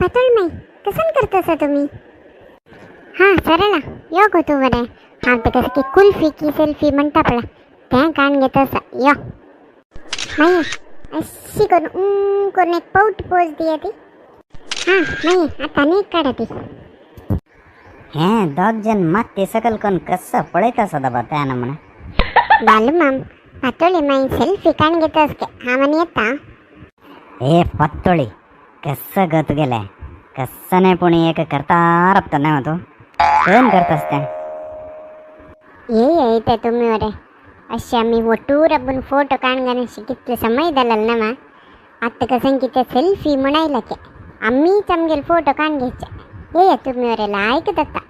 पातोळी माई कसन करता तुम्ही? हां सरळा यो गो तूं बरें. हांव तेका की कुल्फी की सेल्फी म्हणटा पळय तें काण घेता आसा. यो माई अशी करून करून एक पावट पोज दिया ती. हां माई आतां आनी एक काडा ती. हें दोग जण मात्ती सकल करून कसं पळयता सदां बा त्या नमुना. बालू माम पातोळी माई सेल्फी काण घेता आसके हांव आनी येता. ए पातोळी कसं ग तुगेलें कसं नाही पुणी एक करता रपता नाही तूं कोण करतास तें? ये येते तुम्ही वरे अशे आमी ಒಟ್ಟೂರ राबून फोटो काणगान अशें कितले समय जालें ना मा. आतां कसं कितें सेल्फी म्हण आयला आमीच आमगेले फोटो काण घेवचे. येया तुमी वरे लायक जाता.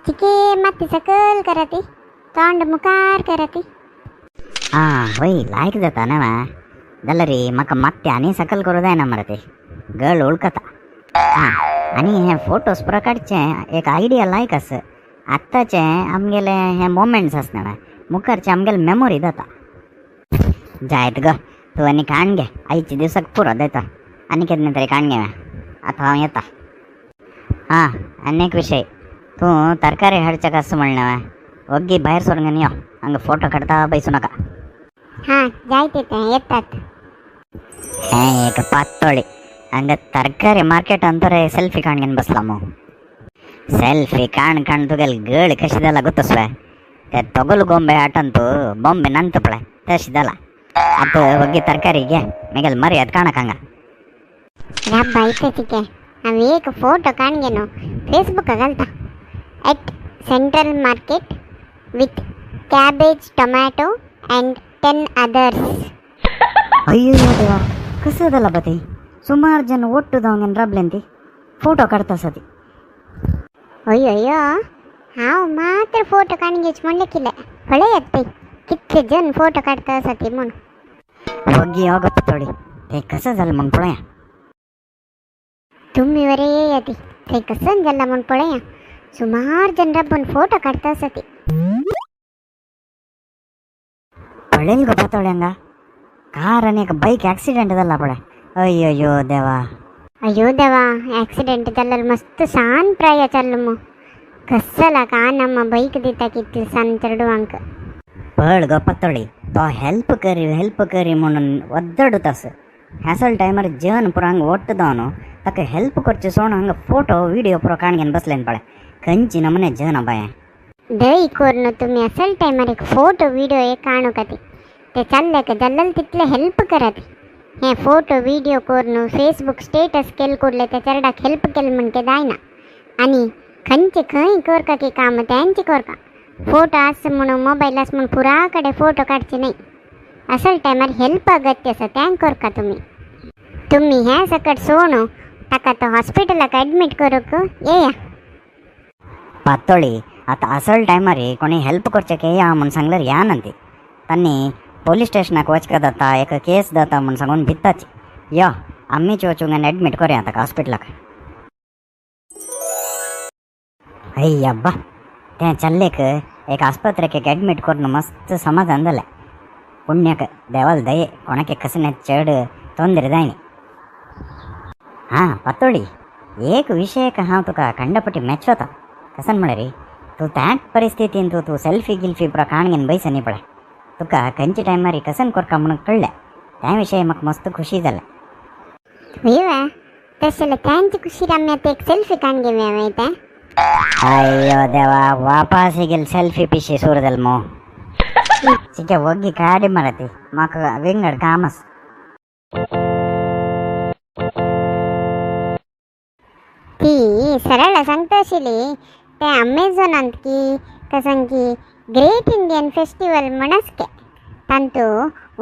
चिके माती सकल करा ती तोंड मुखार करा ती. आं वय लायक जाता ना मा. जाल्यार रे म्हाका मात्ते आनी सकल करूं जायना मरे ते गळ उळकता. आं आनी हे फोटोज पुरा काडचे एक आयडिया लायक आस. आत्ताचे आमगेले हे मोमेंट्स आसना मा मुखारचे आमगेले मेमोरी जाता. जायत गो तूं आनी काण घे आयचे दिवसाक पुरो देता आनी केन्ना तरी काण घे. आतां हांव येता. आं आनी एक विशय तूं तरकारी हाडच्याक आसा म्हणलें वग्गी भायर सरून यो हांगा फोटो काडता बैसूं नाका. हां जायते तें येतात. हें एक पातोळी हांगा तरकारी मार्केटान तर सेल्फी काण घेवन बसला मू. सेल्फी काण काण तुगेले गळ कशी जाला गोत्तस्वे ते ತೊಗಲು ಗೊಂಬೆ ಆಟಂತು ಬೊಂಬೆ ನಂತು ಪಳೆ ತಶ್ ದಲ आतां वग्गी तरकारी घे मेगेल मर्याद काणक हांगा. राब्बा इते चिके हांव एक फोटो काण घेनो फेसबुका घालता. At central market with cabbage tomato and 10 others. अय्यो देवा कसं जाला बा ते सुमार जण ಒಟ್ಟು जावन राबलेन ती फोटो काडता आसा ती. अय्यो अय्यो हांव मात्र फोटो काण घेवचे म्हणलें कितें पळयात पळय कितले जण फोटो काडता आसा ती म्हूण. वग्गी यो गो पातोळी ते कसं जालें म्हूण पळया. तुम्ही वरे येया ती थंय कसं जाला म्हूण पळया. सुमार जण राबून फोटो काडता आसा ती. पळयल गो पातोळी हांगा कार आनी एक बायक एक्सिडेंट जाला पळय. अय्यो देवा. अय्यो देवा एक्सिडेंट जाल्यार मस्त सान प्राय चाललो मग कसला का ನಮ್ಮ ಬೈಕ್ दिता कितले सान चेडवांक. पळ गो पातोळी तो हेल्प करी हेल्प करी म्हणून वद्दडूत आस. हॅसल टायमार जन पुरो हांगा ओट्ट जावन ताका हेल्प करचें सोडून हांगा फोटो विडियो पुरो काण घेवन बसलेन पळय. खंयची नमुने जन बाय. दय करून तुम्ही असल टायमार एक फोटो विडियो एक काणू का ते चालले का जाल्ल्यार तितले हेल्प करात. हे फोटो विडियो करून फेसबुक स्टेटस केल कुडले त्या चेरडाक हेल्प केल म्हणके जायना. आनी खंयचे खंय करका की काम तेंचे करका. फोटो आस म्हणून मोबायल आस म्हणून पुरा कडेन फोटो काडचे न्हय. असल टायमार हेल्प अगत्य आसा तें करका तुमी. तुमी हें सकट सोडून ताका तो हॉस्पिटलाक एडमीट करूंक येया. पातोळी आतां असल टायमार कोणी हेल्प करचें येया म्हूण सांगल्यार या ना ती. तांणी पोलीस स्टेशनाक वचका जाता एक केस जाता म्हूण सांगून भिताची. यो आमीच वचूंक आनी एडमीट करुया ताका हॉस्पिटलाक. अय्यब्बा तें चल्लेक एक आस्पत्रेक एक एडमीट करून मस्त समाधान जालें. पुण्याक देवाल दये कोणाक कसलें चड तोंदरे जायनी. हां पातोळी एक विशयक हांव तुका खंडपटी मेचोता. कसन म्हळ्यार तूं त्याच परिस्थितीन तूं तूं सेल्फी गिल्फी पुरा काण घेवन बैस न्ही पळय. तुका खंयच्या टायमार कसन करका म्हणून कळ्ळें त्या विशय म्हाका मस्त खुशी जालें. वय तशें जाल्यार तेंचे कुशीर आमी आतां एक सेल्फी काण घेवया वयता. अय्यो देवा वापास गेल सेल्फी पिशी सुरू जाल मो. चिके वग्गी काडी मरे ती म्हाका विंगड काम आसा. ती सरळ सांगता आशिल्ली ते अमेझॉनांत की कसं की ग्रेट इंडियन फेस्टिवल म्हणस के तांतू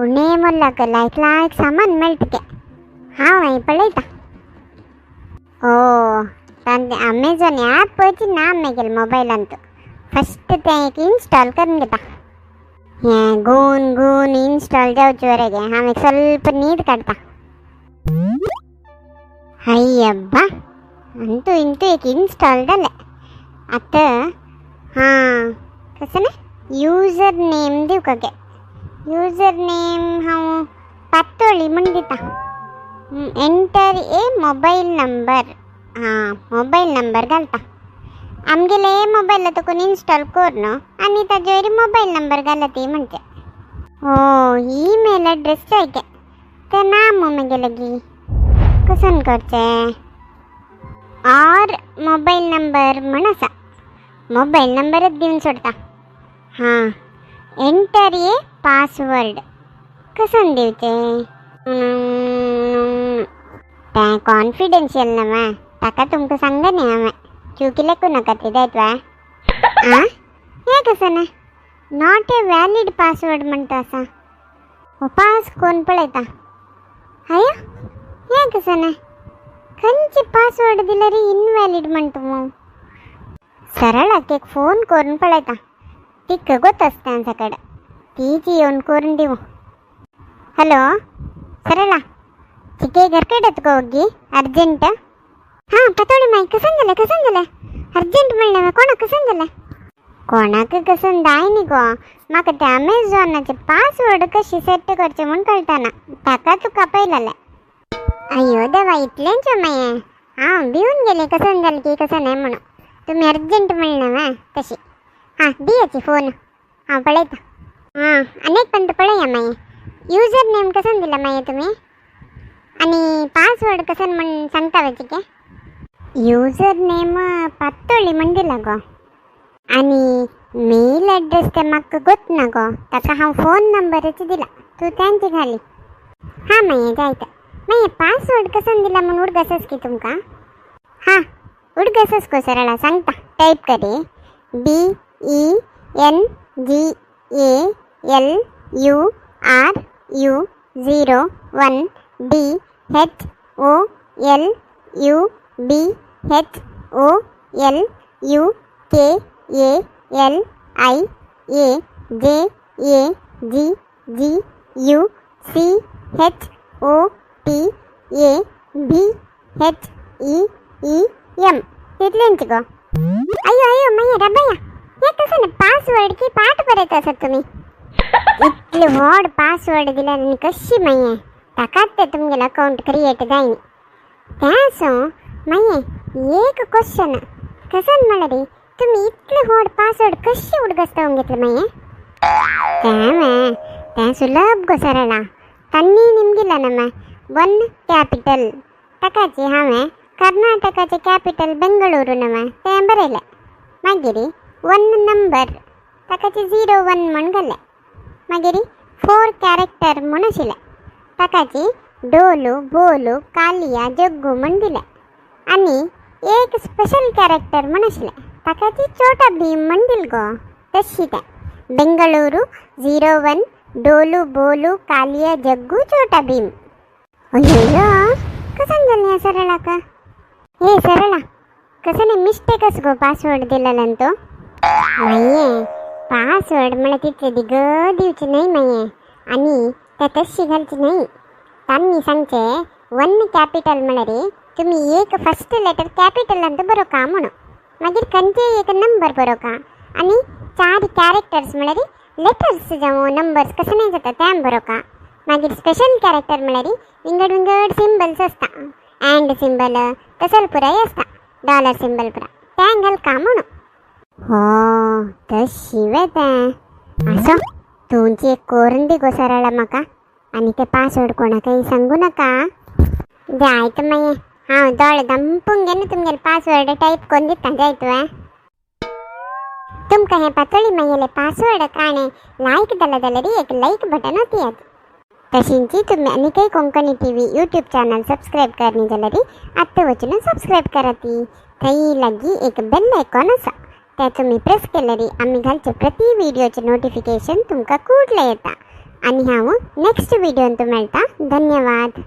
उणे मोलाक लायक लायक सामान मेळटा के. हांव हांवें पळयता. ओ तांचे अमेझॉन ॲप ना मेगेल मोबायलांत फस्ट तें एक इन्स्टॉल करून घेता. हें गून गून इन्स्टॉल जावचे वरेगे हांव एक ಸ್ವಲ್ಪ नीद काडटा. अय्यब्बा अंतू इंतू एक इन्स्टॉल जालें. आतां हां कसं ना युजर नेम दिवका गे. युजर नेम हांव पातोळी म्हूण दिता. Enter a mobile number. हां मोबायल नंबर घालता. आमगेले मोबायल तुका इन्स्टॉल कर न्हू आनी ताजेर मोबायल नंबर घालती म्हणजे. हो ईमेल एड्रेस जाय गे ते ना मू मगे लगी कसन करचें. और मोबायल नंबर म्हण आसा, मोबायल नंबरच दिवन सोडता. हां एंटर ए पासवर्ड कसन दिवचें. तें कॉन्फिडेन्शियल ना ताका तुमकां सांगना न्ही हांवें, चुकी लेखू नाका ते जायत वा. आं हें कसं ना not a valid password म्हणटा आसा. हो पास कोण पळयता. हय हें कसं ना खंयचे पासवर्ड दिल्यार इनव्हॅलिड म्हणटा मू. सरळाक एक फोन करून पळयता, तिका गोत आसता तेंच्या कडेन, तीच येवन करून दिवं. हॅलो सरळा, चिके घरकडे तुका ओगी अर्जंट. हां पतोळी माई कसन जालें कसन जालें अर्जंट म्हणलें कोणाक कसन जालें. कोणाक कसन जाय न्ही गो, म्हाका ते अमेझॉनाचे पासवर्ड कशी सेट करचे म्हूण कळटाना, ताका तुका पयलेलें. अय्यो देवा इतलेंच मागीर हांव भिवन गेलें कसन जालें की कसं न्हय म्हणून. तुमी अर्जंट म्हणलें वा तशी. हां दियाची फोन हांव पळयता. हां आनी एक पंत पळया मागीर युजर नेम कसन दिला मागीर तुमी आनी पासवर्ड कसन म्हण सांगता वे चिके. युजर नेम पत्तोळी म्हण दिला गो आनी मेल एड्रेस ते म्हाका गोत ना गो, ताका हांव फोन नंबरच दिला, तूं तेंची घाली. हां मागीर जायत मागीर पासवर्ड कसन दिला म्हूण उडगासस की तुमकां. हां उडगासस गो सरळा सांगता, type curry B E N G A L U R U 0 1 D H O L U B H O L U K A L I A J A G G U C H O T A B H E E M तितलेंच गो. अय्यो अय्यो मागीर रबया हें कसं ना password की पाठ बरयत आसात तुमी. इतले व्हड पासवर्ड दिल्यार आनी कशी मागीर ताकाच ते तुमगेलें अकावंट क्रिएट जायनी. तें आसूं मागीर एक क्वेश्चन कसन म्हणल्यार तुमी इतले व्हड पासवर्ड कशें उडगास घेतले मागीर. तें तें सुलभ गो सरळा, तांणी निमगिला ना 1 कॅपिटल ताकाची हांवें कर्नाटकाचे कॅपिटल बेंगळुरू नवें तें बरयलें. मागीर 1 नंबर ताकाचे 0 1 म्हण घालें. मागीर 4 कॅरेक्टर म्हूण आशिल्लें ताकाची डोलू बोलू कालिया जग्गू म्हण दिलें. आनी एक स्पेशल कॅरेक्टर म्हण आशिल्लें ताकाची छोटा भीम म्हण दिल गो. तशी तें बेंगळुरू 0 1 डोलू बोलू कालिया जग्गू छोटा भीम. अय्यो कसन जालें सरळाक. हे सरळा कसं मिस्टेकच गो पासवर्ड दिलेल्यान तो. माये पासवर्ड म्हळ्यार तितले दिग दिवचे न्हय माये आनी ते तशी घालची न्हय. तांणी सांगचे 1 कॅपिटल म्हळ्यार तुमी एक फर्स्ट लेटर कॅपिटलांत बरोवका म्हणून, मागीर खंयचेय एक नंबर बरोवका आनी 4 कॅरेक्टर्स म्हळ्यार लेटर्स जावं नंबर्स कशें नाही जाता तें बरोवका. मागीर स्पेशल कॅरेक्टर म्हळ्यार विंगड विंगड सिंबल्स आसता, अँड सिंबल तसल पुराय आसता, डॉलर सिंबल पुरा तें घालका म्हणून. हो तशी वे तें आसो तुमची एक करून दी गो सरळा म्हाका आनी ते पासवर्ड कोणाकय सांगू नाका. जायत मागीर हांव दोळे दंपून घेवन तुमगेले पासवर्ड टायप करून दिता जायत वे. तुमकां हें पातोळी मागेले पासवर्ड काणें लायक जालें जाल्यार एक लायक बटन दियात. तशींची तुमी आनीकय Konkani T V YouTube channel subscribe करनी जाल्यार आत्तां वचून सबस्क्रायब करात. थंय लागीं एक बेल आयकॉन आसा, ते तुमी प्रेस केल्यार आमी घालचे प्रति व्हिडिओचे नोटिफिकेशन तुमकां कुडले येता. आनी हांव नेक्स्ट व्हिडियोन मेळटा. धन्यवाद.